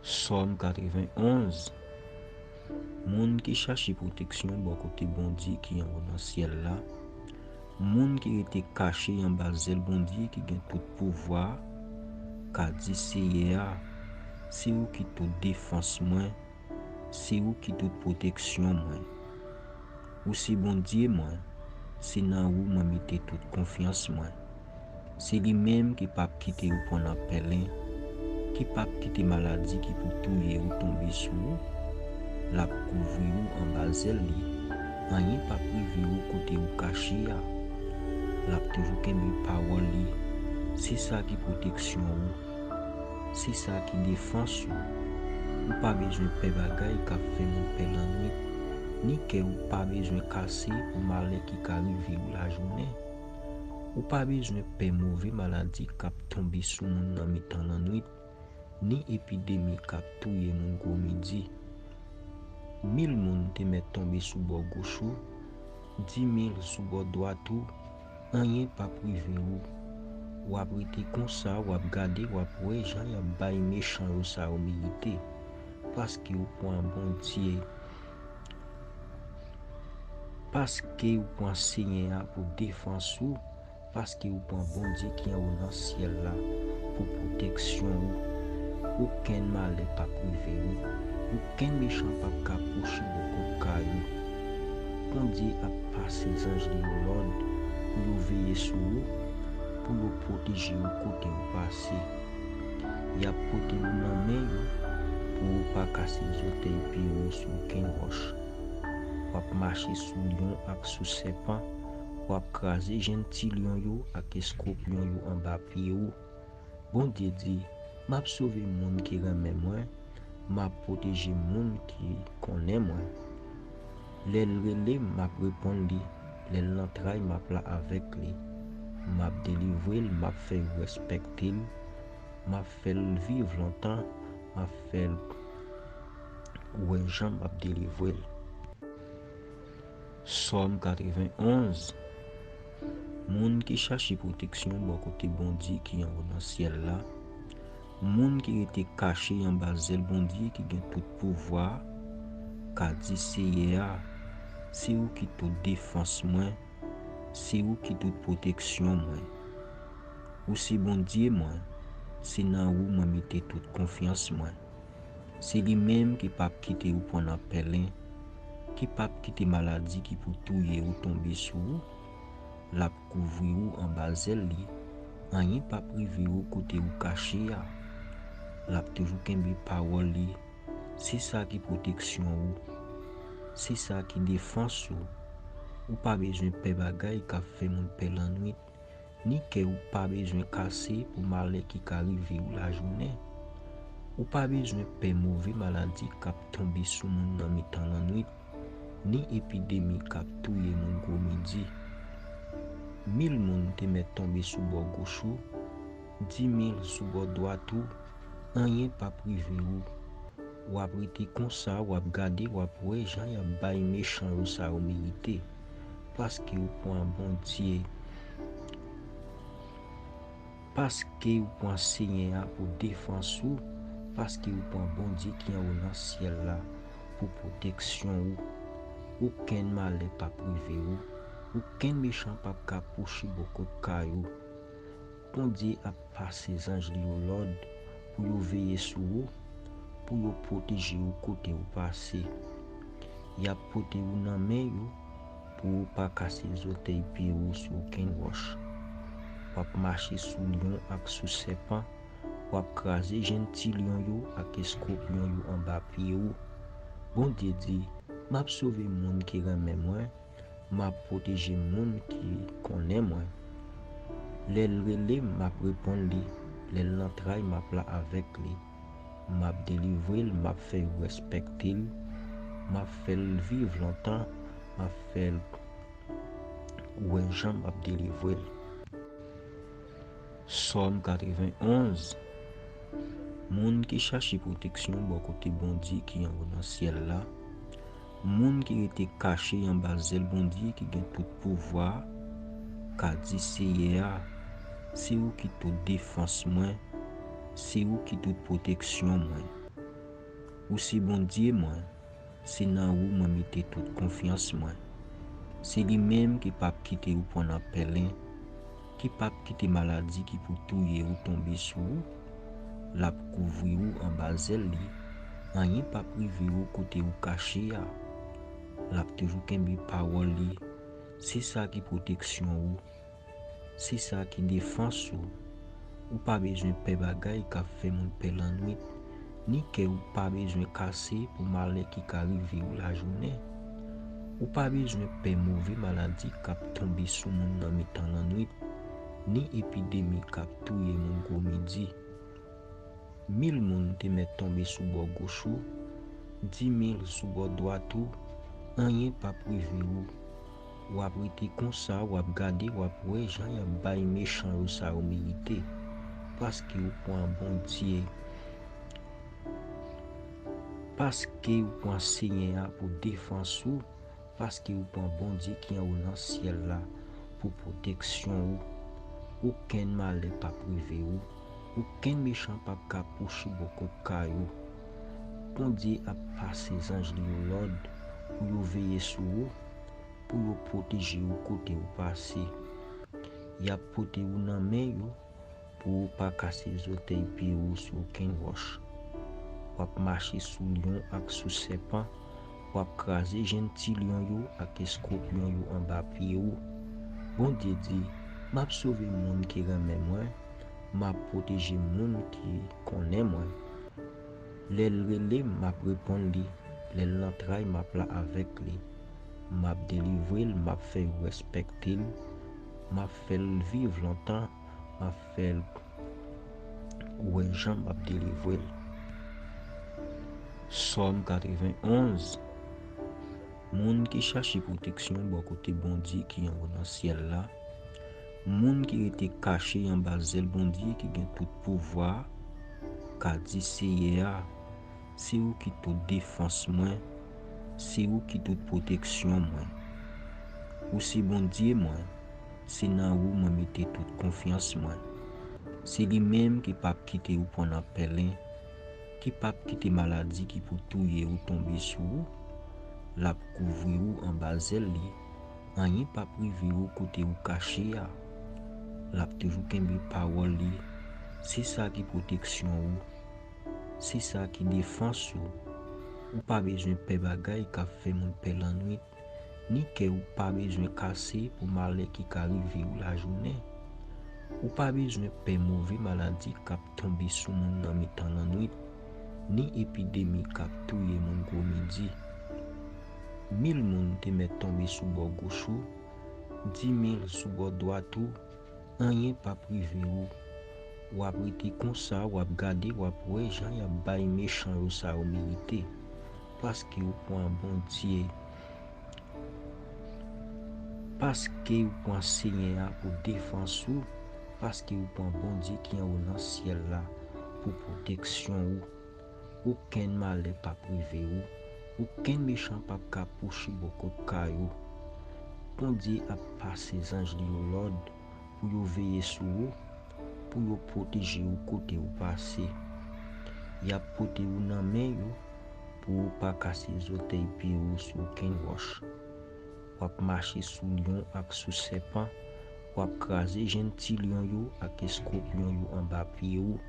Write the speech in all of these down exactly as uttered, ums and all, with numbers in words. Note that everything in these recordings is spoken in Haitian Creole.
Sòm katrevenn onz. Moun ki chache pwoteksyon bò kote Bondye ki anwo nan syèl la, moun ki rete kache anba zèl Bondye ki gen tout pouvwa, ka di Seyè a, se ou ki tout defans mwen, se ou ki tout pwoteksyon mwen. Ou se Bondye mwen, se nan ou mwen mete tout konfyans mwen. Se li menm ki p ap kite ou pran nan pèlen, ki p ap kite maladi ki pou touye ou tonbe sou ou. L ap kouvri ou anba zèl li, anyen p ap rive ou kote ou kache a. L ap toujou kenbe pawòl li, se sa ki pwoteksyon ou. Se sa ki defans ou. Ou pa bezwen pè bagay k ap fè moun pè lannwit, ni kè ou pa bezwen kase pou malè ki ka rive ou lajounen. Ou pa bezwen pè move maladi k ap tonbe sou moun nan mitan lannwit, ni epidemi k ap touye moun gwo midi. Mil moun te mèt tonbe sou bò goch ou, di mil sou bò dwat ou, anyen p ap rive ou. W ap rete konsa, w ap gade, w ap wè jan y ap bay mechan yo sa yo merite. Paske ou pran Bondye, paske ou pran Senyè a pou defans ou, paske ou pran Bondye ki anwo nan syèl la pou pwoteksyon ou. Okenn malè p ap rive ou, okenn mechan p ap ka pwoche bò kot kay ou. Bondye ap pase zanj li yo lòd pou yo veye sou ou, pou yo pwoteje ou kote ou pase. Y ap pote ou nan men yo pou ou pa kase zòtèy pye ou sou okenn wòch. W ap mache sou lyon ak sou sèpan, w ap kraze jenn ti lyon yo ak eskopyon yo anba pye ou. Bondye di, m ap sove moun ki renmen mwen, m ap pwoteje moun ki konnen mwen. Lè l rele m, m ap reponn li, lè l nan tray, m ap la avèk li. M ap delivre l, m ap fè yo respekte l, m ap fè l viv lontan, m ap fè l wè jan m ap delivre l. Sòm katrevenn onz. Moun ki chache pwoteksyon bò kote Bondye ki anwo nan syèl la, moun ki rete kache anba zèl Bondye ki gen tout pouvwa, ka di Seyè a, se ou ki tout defans mwen, se ou ki tout pwoteksyon mwen. Ou se Bondye mwen, se nan ou mwen mete tout konfyans mwen. Se li menm ki p ap kite ou pran nan pèlen, ki p ap kite maladi ki pou touye ou tonbe sou ou. L ap kouvri ou anba zèl li, anyen p ap rive ou kote ou kache a. L ap toujou kenbe pawòl li, se sa ki pwoteksyon ou, se sa ki defans ou. Ou pa bezwen pè bagay k ap fè moun pè lannwit, ni kè ou pa bezwen kase pou malè ki ka rive ou lajounen. Ou pa bezwen pè move maladi k ap tonbe sou moun nan mitan lannwit, ni epidemi k ap touye moun gwo midi. Mil moun te mèt tonbe sou bò goch ou, di mil sou bò dwat ou, anyen p ap rive ou. W ap rete konsa, w ap gade, w ap wè jan y ap bay mechan yo sa yo merite. Paske ou pran Bondye, paske ou pran Senyè a pou defans ou, paske ou pran Bondye ki anwo nan syèl la pou pwoteksyon ou. Okenn malè p ap rive ou, okenn mechan p ap ka pwoche bò kot kay ou. Bondye ap pase zanj li yo lòd pou yo veye sou ou, pou yo pwoteje ou kote ou pase. Y ap pote ou nan men yo pou ou pa kase zòtèy pye ou sou okenn wòch. W ap mache sou lyon ak sou sèpan, w ap kraze jenn ti lyon yo ak eskopyon yo anba pye ou. Bondye di, m ap sove moun ki renmen mwen, m ap pwoteje moun ki konnen mwen. Lè l rele m, m ap reponn li. Lè l nan tray, m ap la avèk li. M ap delivre l, m ap fè yo respekte l. M ap fè l viv lontan, m ap fè l wè jan m ap delivre l. Sòm katrevenn onz. Moun ki chache pwoteksyon bò kote Bondye ki anwo nan syèl la, moun ki rete kache anba zèl Bondye ki gen tout pouvwa, ka di Seyè a, se ou ki tout defans mwen, se ou ki tout pwoteksyon mwen. Ou se Bondye mwen, se nan ou mwen mete tout konfyans mwen. Se li menm ki p ap kite ou pran nan pèlen, ki p ap kite maladi ki pou touye ou tonbe sou ou. L ap kouvri ou anba zèl li, anyen p ap rive ou kote ou kache a. L ap toujou kenbe pawòl li, se sa ki pwoteksyon ou. Se sa ki defans ou. Ou pa bezwen pè bagay k ap fè moun pè lannwit, ni kè ou pa bezwen kase pou malè ki ka rive ou lajounen. Ou pa bezwen pè move maladi k ap tonbe sou moun nan mitan lannwit, ni epidemi k ap touye moun gwo midi. Mil moun te mèt tonbe sou bò goch ou, di mil sou bò dwat ou, anyen p ap rive ou. W ap rete konsa, w ap gade, w ap wè jan y ap bay mechan yo sa yo merite. Paske ou pran Bondye, paske ou pran Senyè a pou defans ou, paske ou pran Bondye ki anwo nan syèl la pou pwoteksyon ou. Okenn malè p ap rive ou, okenn mechan p ap ka pwoche bò kot kay ou. Bondye ap pase zanj li yo lòd pou yo veye sou ou, pou yo pwoteje ou kote ou pase. Y ap pote ou nan men yo pou ou pa kase zòtèy pye ou sou okenn wòch. W ap mache sou lyon ak sou sèpan, w ap kraze jenn ti lyon yo ak eskopyon yo anba pye ou. Bondye di, m ap sove moun ki renmen mwen, m ap pwoteje moun ki konnen mwen. Lè l rele m, m ap reponn li, lè l nan tray, m ap la avèk li. M ap delivre l, m ap fè yo respekte l, m ap fè l viv lontan, m ap fè l wè jan m ap delivre l. Sòm katrevenn onz. Moun ki chache pwoteksyon bò kote Bondye ki anwo nan syèl la, moun ki rete kache anba zèl Bondye ki gen tout pouvwa, ka di Seyè a, se ou ki tout defans mwen, se ou ki tout pwoteksyon mwen. Ou se Bondye mwen, se nan ou mwen mete tout konfyans mwen. Se li menm ki p ap kite ou pran nan pèlen, ki p ap kite maladi ki pou touye ou tonbe sou ou. L ap kouvri ou anba zèl li, anyen p ap rive ou kote ou kache a. L ap toujou kenbe pawòl li, se sa ki pwoteksyon ou, se sa ki defans ou. Ou pa bezwen pè bagay k ap fè moun pè lannwit, ni kè ou pa bezwen kase pou malè ki ka rive ou lajounen. Ou pa bezwen pè move maladi k ap tonbe sou moun nan mitan lannwit, ni epidemi k ap touye moun gwo midi. Mil moun te mèt tonbe sou bò goch ou, di mil sou bò dwat ou, anyen p ap rive ou. W ap rete konsa, w ap gade, w ap wè jan y ap bay mechan yo sa yo merite. Paske ou pran Bondye, paske ou pran Senyè a pou defans ou, paske ou pran Bondye ki anwo nan syèl la pou pwoteksyon ou. Okenn malè p ap rive ou, okenn mechan p ap ka pwoche bò kot kay ou. Bondye ap pase zanj li yo lòd pou yo veye sou ou, pou yo pwoteje ou kote ou pase. Y ap pote ou nan men yo pou ou pa kase zòtèy pye ou sou okenn wòch. W ap mache sou lyon ak sou sèpan, w ap kraze jenn ti lyon yo ak eskopyon yo anba pye ou.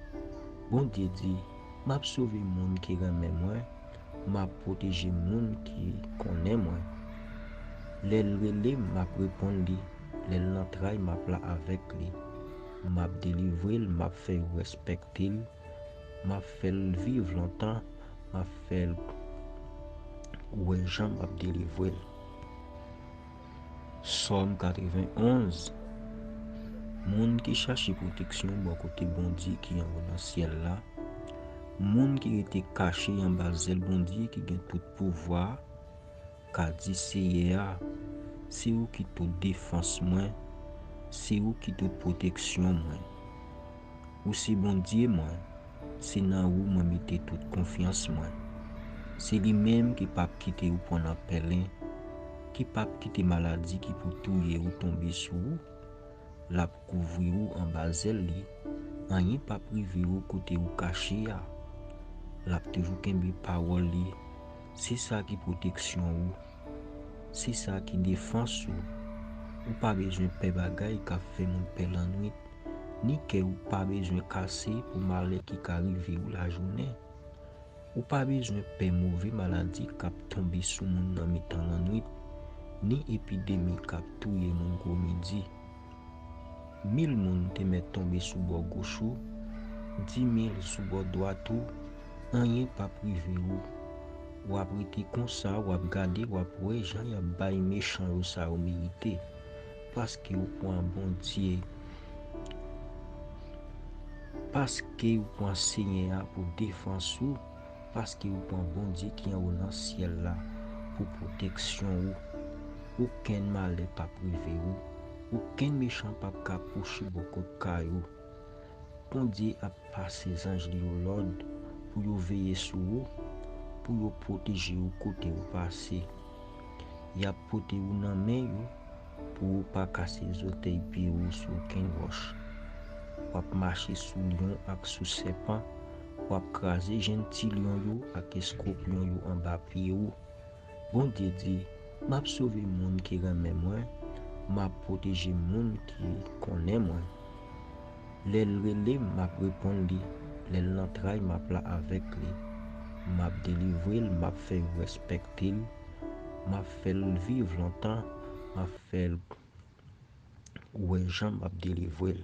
Bondye di, m ap sove moun ki renmen mwen, m ap pwoteje moun ki konnen mwen. Lè l rele m, m ap reponn li, lè l nan tray, m ap la avèk li. M ap delivre l, m ap fè yo respekte l, m ap fè l viv lontan, m ap fè l wè jan m ap delivre l. Sòm katrevenn onz. Moun ki chache pwoteksyon bò kote Bondye ki anwo nan syèl la, moun ki rete kache anba zèl Bondye ki gen tout pouvwa, ka di Seyè a, se ou ki tout defans mwen, se ou ki tout pwoteksyon mwen. Ou se Bondye mwen, se nan ou mwen mete tout konfyans mwen. Se li menm ki p ap kite ou pran nan pèlen, ki p ap kite maladi ki pou touye ou tonbe sou ou. L ap kouvri ou anba zèl li, anyen p ap rive ou kote ou kache a. L ap toujou kenbe pawòl li. Se sa ki pwoteksyon ou. Se sa ki defans ou. Ou pa bezwen pè bagay k ap fè moun pè lannwit, ni kè ou pa bezwen kase pou malè ki ka rive ou lajounen. Ou pa bezwen pè move maladi k ap tonbe sou moun nan mitan lannwit, ni epidemi k ap touye moun gwo midi. Mil moun te mèt tonbe sou bò goch ou, dimil sou bò dwat ou, anyen p ap rive ou. W ap rete konsa, w ap gade, w ap wè jan y ap bay mechan yo sa yo merite. Paske ou pran Bondye, paske ou pran Senyè a pou defans ou, paske ou pran Bondye ki anwo nan syèl la pou pwoteksyon ou. Okenn malè p ap rive ou. Okenn mechan p ap ka pwoche bò kot kay ou. Bondye ap pase zanj li yo lòd pou yo veye sou ou, pou yo pwoteje ou kote ou pase. Y ap pote ou nan men yo pou ou pa kase zòtèy pye ou sou okenn wòch. W ap mache sou lyon ak sou sèpan, w ap kraze jennti lyon yo ak eskopyon yo anba pye ou. Bondye di, m ap sove moun ki renmen mwen, m ap pwoteje moun ki konnen mwen. Lè l rele m, m ap reponn li, lè l nan tray, m ap la avèk li. M ap delivre l, m ap fè yo respekte l, m ap fè l viv lontan, m ap fè l wè jan m ap delivre l.